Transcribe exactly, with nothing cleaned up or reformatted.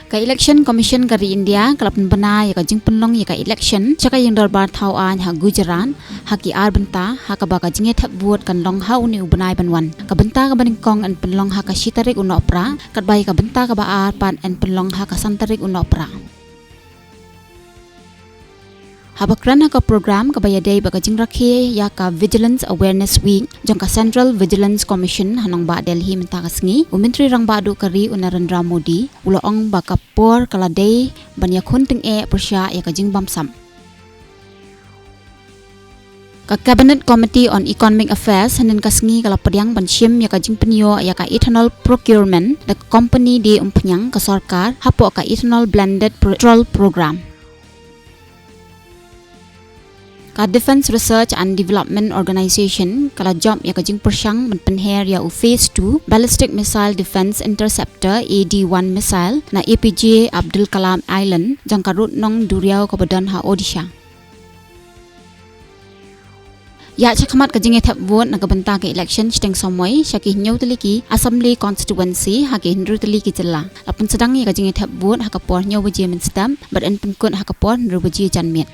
Ka Election Commission ka ri India ka la pynbna ïa ka jingpynlong ïa ka election sha ka ïing dorbar thaw aiñ ha Gujarat ha ki ar bynta, ha kaba ka jingïathep vote kan long ha une u bnai ban wan. Ka bynta kaba nyngkong yn pynlong ha ka shi tarik u Nohprah, katba ïa ka bynta kaba ar pat yn pynlong ha ka san tarik u Nohprah. Haba kren ha ka program kaba ïadei bad ka jingrakhe ïa ka Vigilance Awareness Week jong ka Central Vigilance Commission ha nongbah Delhi mynta ka sngi, u Myntri Rangbah Duh ka ri u Narendra Modi u la ong ba ka por ka la dei ban ïakhun tyngeh pyrshah ïa ka jingbamsap. Ka Cabinet Committee on Economic Affairs hynnin ka sngi ka la pdiang ban shim ïa ka jingpynïoh ïa ka ethanol procurement da ka company die umphniang ka sorkar hapoh ka Ethanol Blended Petrol Program. Ka Defence Research and Development Organisation ka la jop ïa ka jingpyrshang ban pynher ïa u Phase two Ballistic Missile Defence Interceptor A D one missile na A P J Abdul Kalam Island jong ka rud nongduriaw kaba don ha Odisha. Ïa shakhmat ka jingïathep vote na ka bynta ka election shiteng samoi sha ki hynñiew tylli ki Assembly Constituency ha ki hynriew tylli ki jylla. La pynsdang ïa ka jingïathep vote ha ka por hynñiew baje mynstep bad yn pynkut ha ka por hynriew baje janmiet.